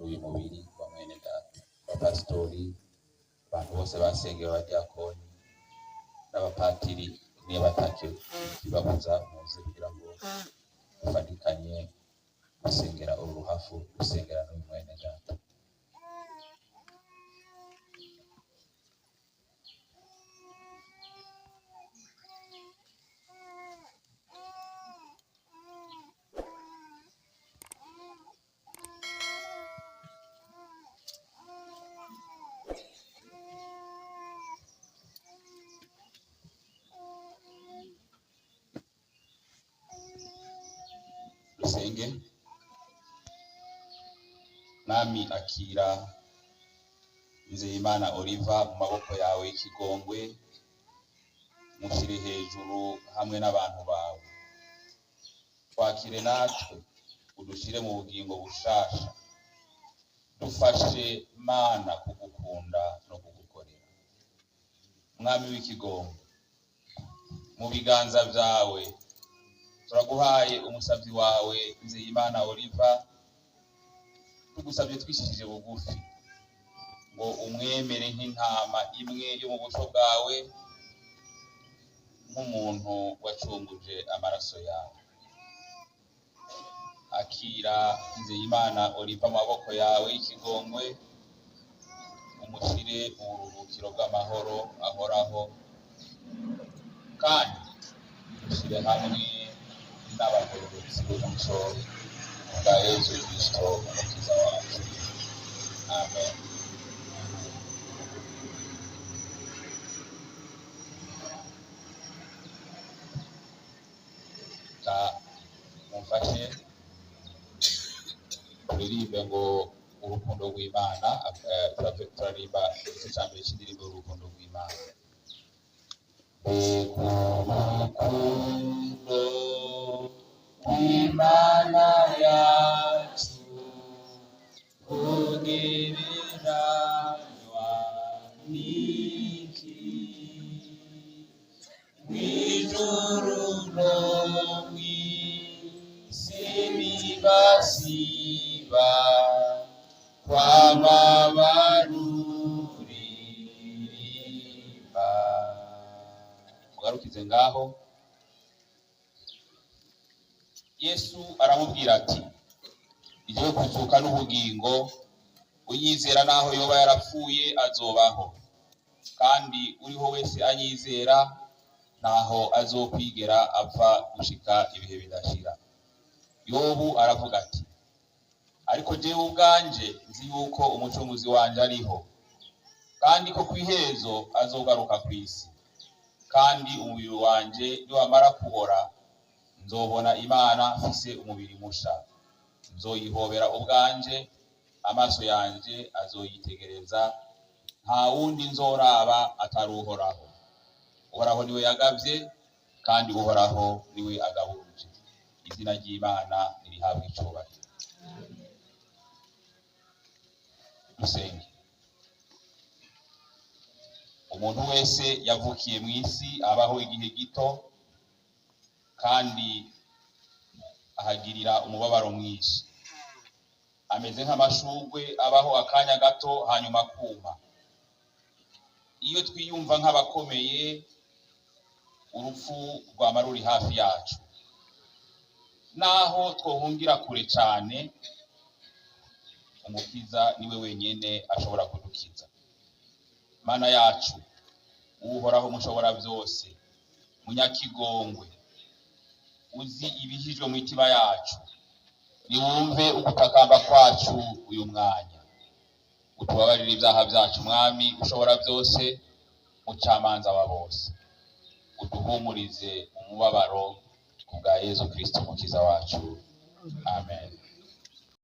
Uyu mubiri wa mwene data, abapasitori, abantu bose basengeye, abadiyakoni n'abapatiri, niba atakibabuza muze kugira ngo dufatikanye gusengera uru ruhafu, gusengera n'uyu mwene data. Dusenge. Mwami, akira Nzeyimana Oliva mu maboko yawe y'ikigongwe, mushyire hejuru hamwe n'abantu bawe. Twakire natwe, udushyire mu bugingo bushasha. Dufashe, Mana, kugukunda no kugukorera. Mwami w'ikigongwe, mu biganza byawe turaguhaye umusabyi wawe Nzeyimana Oliva. Tugusabye twishishije bugufi ngo umwemere nk'intama imwe yo mu busho bwawe, nk'umuntu wacunguje amaraso yawe. Akira Nzeyimana Oliva mu maboko yawe y'ikigongwe, umushyire mu buruhukiro bw'amahoro ahoraho, kandi ushyire hamwe n'abagororotsi b'umuco bwa Yezu Kristo Umukiza wacu. Amen. Ka mumfashe turirimbe ngo "Urukundo rw'Imana". Turaririmba igice cya mbere cy'indirimbo "Urukundo rw'Imana". Urukundo rw'Imana yacu rugereranywa n'iki? Mw'ijuru no mw'isi ntibasiba kwama baruririmba. Mugarukize ngaho. Yesu aramubwira ati: "Igihe kuzuka n'ubugingo, unyizera naho yoba yarapfuye azobaho, kandi uriho wese anyizera ntaho azokwigera apfa gushika ibihe bidashira." Yobu aravuga ati: "Ariko jewe ubwanje nzi yuko Umucunguzi wanje ariho, kandi ko kw'iherezo azogaruka kw'isi. Kandi umubiri wanje niwamara kubora, nzobona Imana mfise umubiri musha. Nzoyihobera ubwanje, amaso yanje azoyitegereza, nta wundi nzoraba atari Uhoraho. Uhoraho niwe yagavye, kandi Uhoraho niwe agaburuje." Izina ry'Imana nirihabwa icubahiro. Dusenge. Umuntu wese yavukiye mu isi abaho igihe gito kandi ahagirira umubabaro mwinshi. Ameze nk'amashurwe abaho akanya gato hanyuma akuma. Iyo twiyumva nk'abakomeye, urupfu rwama ruri hafi yacu. Naho twohungira kure cyane, Umukiza niwe wenyine ashobora kudukiza. Mana yacu, Uhoraho mushobora byose, munyakigongwe, uzi ibihijwe mu mitima yacu, niwumve ugutakamba kwacu uyu mwanya, utubabarire ibyaha byacu. Mwami ushobora byose, mucamanza wa bose, uduhumurize umubabaro, ku bwa Yezu Kristo Umukiza wacu. Amen.